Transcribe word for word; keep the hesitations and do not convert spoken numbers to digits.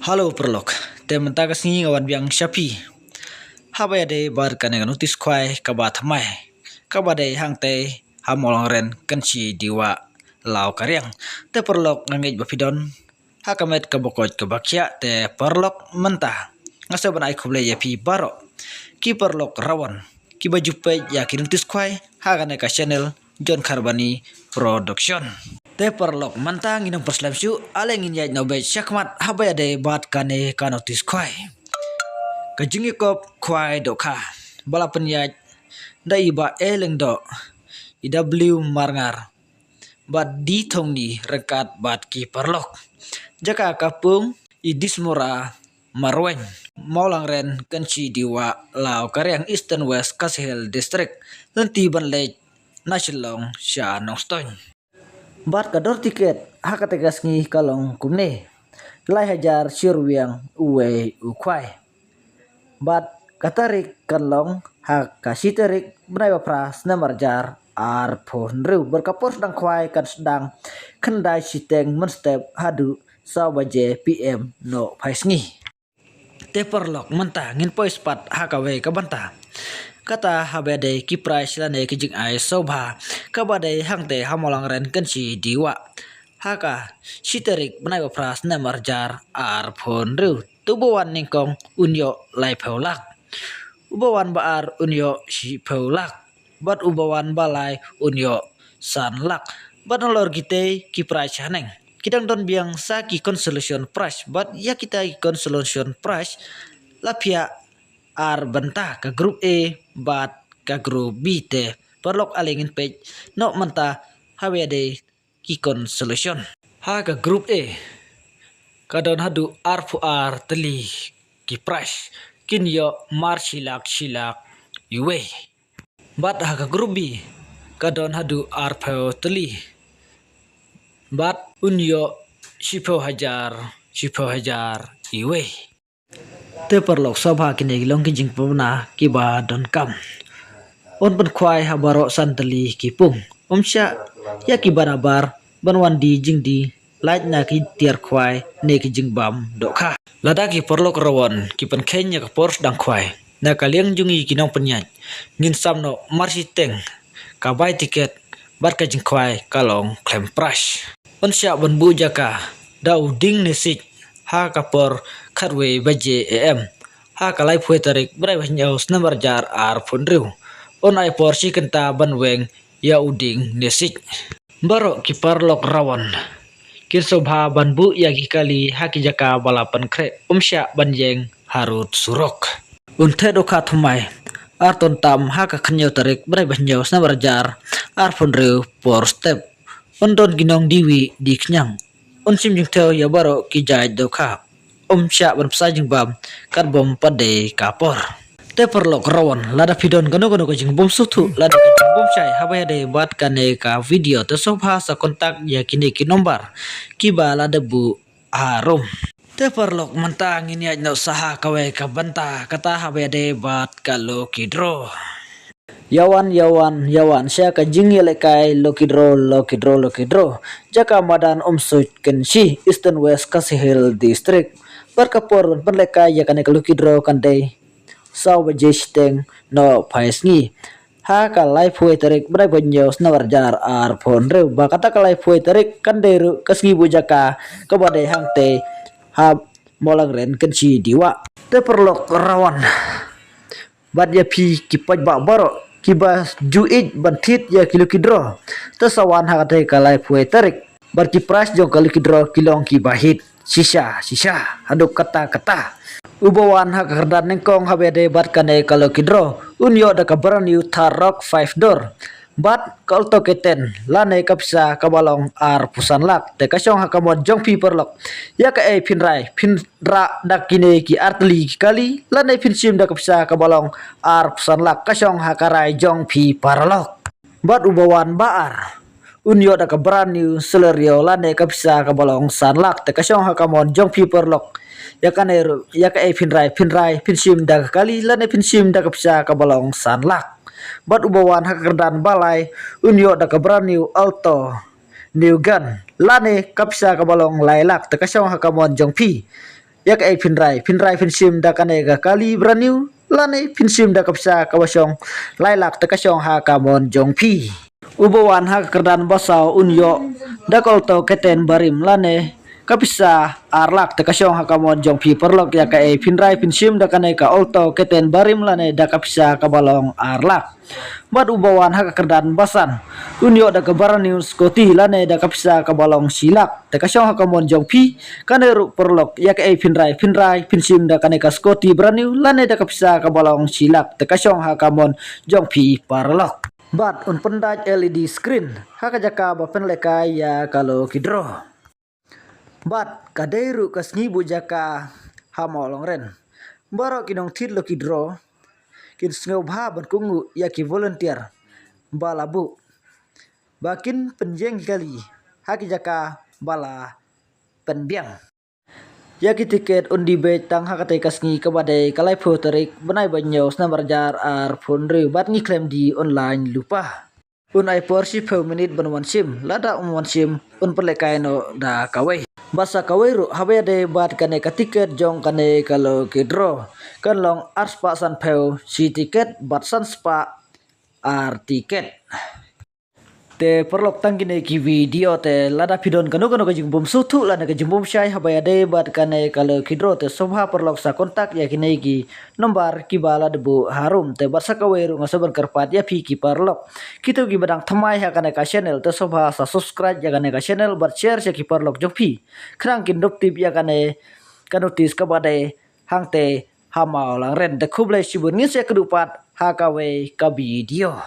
Hello paralok, te mynta ka sngi nga wan biang sha phi haba ïadei bad kane ka notis khwai kaba thymmai, kaba dei hangtei ha Mawlangren, Kynshi, Diwa, Law Kariang. Te paralok, nga ngeit ba phi don ha ka met kaba koit kaba khiah. Te paralok, mynta nga sngewbha ban ai khublei ïa phi baroh ki paralok rawan kiba ju peit ïa ki notis khwai ha kane ka channel John Kharbani Production. Te paralok, mynta ngin ym pynslem shuh, ale ngin ïaid noh beit shakhmat haba ïadei bad kane ka notis khwai. Ka jingïakop khwai dohkha ba la pynïaid da i Bah A Lyngdoh, i W Marngar bad D Thongni ryngkat bad ki paralok. Jaka ka pung i Dismora Marwein, Mawlangren, Kynshi, Diwa, Law Kariang, Eastern West Khasi Hills District, lynti ban leit na Shillong sha Nongstoiñ. Bad ka dor tiket ha kata ka sngi ka long kumne: lai hajar shi ryngwiang uwei u khwai. Bad ka tarik kan long ha ka shi tarik bnai ba phra snem arhajar arphew hynriew. Bad ka por sdang khwai kan sdang khyndai shiteng mynstep haduh saw baje P M noh phai sngi. Te paralok, mynta ngin poi spat ha kawei ka bynta kata haba ïadei ki prize lane ki jingai sngewbha kaba dei hangtei ha Mawlangren, Kynshi, Diwa, ha ka shi tarik bnai ba phra snem arhajar arphew hynriew. Te uba wan nyngkong un ïoh laiphew lak, uba wan ba ar un ïoh shiphew lak, bad uba wan ba lai un ïoh san lak. Bad nalor kitei ki prize haneng, ki dang don biang sa ki consolation prize. Bad ïa kita ki consolation prize la phiah ar bynta, ka group A bad ka group B. Te paralok, ale ngin peit noh mynta haba ïadei ki consolation. Ha ka group A ka don haduh arphew ar tylli ki prize, kin ïoh mar shi lak shi lak iwei. Bad ha ka group B ka don haduh arphew tylli bad un ïoh shiphew hajar, shiphew hajar iwei. Te paralok, sngewbha, kine ki long ki jingpynbna kiba donkam. Un pynkhwai ha baroh san tylli ki pung. Um shah ïa kiba nabar ban wan die jingdie lait na ki tiar khwai ne ki jingbam dohkha. Lada ki paralok rawan ki pynkheiñ ïa ka por sdang khwai na ka liang jong ngi ki nongpynïaid, ngin sam noh mar shiteng ka bai tiket bad ka jingkhwai ka long khlem prize. Un shah ban buh jaka da u dieng ne siej ha ka por khatwei baje A M ha ka laiphew tarik bnai ba hynñiew snem arhajar arphew hynriew. Un ai por shi kynta ban weng ïa u dieng ne siej. Baroh ki paralok rawan kin sngewbha ban buh ïa ki kali ha ki jaka ba la pynkhreh, um shah ban ïeng harud surok. Un theh dohkha thymmai ar ton tam ha ka khathynñiew tarik bnai ba hynñiew snem arhajar arphew hynriew por step. Un don ki nongdie wieh die khñiang. Un shim jingthew ïa baroh ki jait dohkha. Um shah ban bsa jingbam katba ym pat dei ka por. Te paralok rawan, lada phi don kano kano ka jingbymsngewthuh lane ka jingbymshai haba ïadei bad kane ka video, te sngewbha sa contact ïa kine ki nombar kiba la dep buh harum. Te paralok, mynta ngin ïaid noh sa ha kawei ka bynta kata haba ïadei bad ka lucky draw. Ïa wan, ïa wan, ïa wan sha ka jingïalehkai lucky draw, lucky draw, lucky draw. Jaka madan Umsuid, Kynshi, Eastern West Khasi Hills District. Bad ka por ban pynlehkai ïa kane ka lucky draw kan dei saw baje shiteng noh phai sngi ha ka laiphew tarik bnai ba hynñiew snem arhajar arphew hynriew. Bad kata ka laiphew tarik kan dei ruh ka sngi buh jaka kaba dei hangtei ha Mawlangren, Kynshi, Diwa. Te paralok rawan, bad ïa phi ki paidbah baroh kiba ju ïeit ban thied ïa ki lucky draw, te sa wan ha kata ka laiphew tarik. Bad ki prize jong ka lucky draw ki long kiba hit shisha shisha haduh katta katta. Uba wan ha ka kyrdan nyngkong haba ïadei bad kane ka lucky draw un ïoh da ka brand new Thar Roxx five door bad ka Alto K ten lane ka pisa kaba long arphew san lak. Te ka shong ha ka mon jong phi paralok, ïa kaei phin rai, phin rah da kine ki artylli ki kali lane phin shim da ka pisa kaba long arphew san lak, ka shong ha ka rai jong phi paralok. Bad uba wan ba ar un ïoh da ka brand new Celerio lane ka pisa kaba long san lak. Te ka shong ha ka mon jong phi paralok, ïa kane ruh, ïa kaei phin rai, phin rai, phin shim da ka kali lane phin shim da ka pisa kaba long san lak. Bad uba wan ha ka kyrdan ba lai un ïoh da ka brand new Alto New Gun lane ka pisa kaba long lai lak. Te ka shong ha ka mon jong phi, ïa kaei phin rai, phin rai phin shim da kane ka kali brand new lane phin shim da ka pisa kaba shong lai lak te ka shong ha ka mon jong phi. Uba wan ha ka kyrdan basaw un ïoh da ka Alto K ten barim lane ka pisa ar lak te ka shong ha ka mon jong phi paralok. Ïa kaei phin rai phin shim da kane ka Alto K ten barim lane da ka pisa kaba long ar lak. Bad uba wan ha ka kyrdan basan un ïoh da ka brand new scooty lane da ka pisa kaba long shi lak te ka shong ha ka mon jong phi. Kane ruh paralok, ïa kaei phin rai, phin rai phin shim da kane ka scooty brand new lane da ka pisa kaba long shi lak te ka shong ha ka mon jong phi paralok. Bad un pyndait L E D screen ha ka jaka ba pynlehkai ïa ka lucky draw. Bad ka dei ruh ka sngi buh jaka ha Mawlangren. Baroh ki nongthied lucky draw kin sngewbha ban kohnguh ïa ki volunteer ba la buh ba kin pynjeng kali ha ki jaka ba la pynbiang. Ïa ki tiket un die beit tang ha katei ka sngi kaba dei ka laiphew tarik bnai ba hynñiew snem arhajar arphew hynriew bad ngi khlem die online lypa. Un ai por shiphew minit ban wan shim. Lada um wan shim un pynlehkai noh da kawei. Bad sa kawei ruh, haba ïadei bad kane ka tiket jong kane ka lucky draw, kan long arspah sanphew shi tiket bad sanspah ar tiket. Te paralok, tang kine ki video te, lada phi don kano kano ka jingbymsngewthuh lane ka jingbymshai haba ïadei bad kane ka lucky draw te sngewbha paralok sa contact ïa kine ki number kiba la dep buh harum. Te bad sa kawei ruh nga sngewbha ban kyrpad ïa phi ki paralok kito kiba dang thymmai ha kane ka channel te sngewbha sa subscribe ïa kane ka channel bad share sha ki paralok jong phi khnang kin dup tip ïa kane ka notice kaba dei hangtei ha Mawlangren. Te khublei shibun, ngin sa ïakynduh pat ha kawei ka video.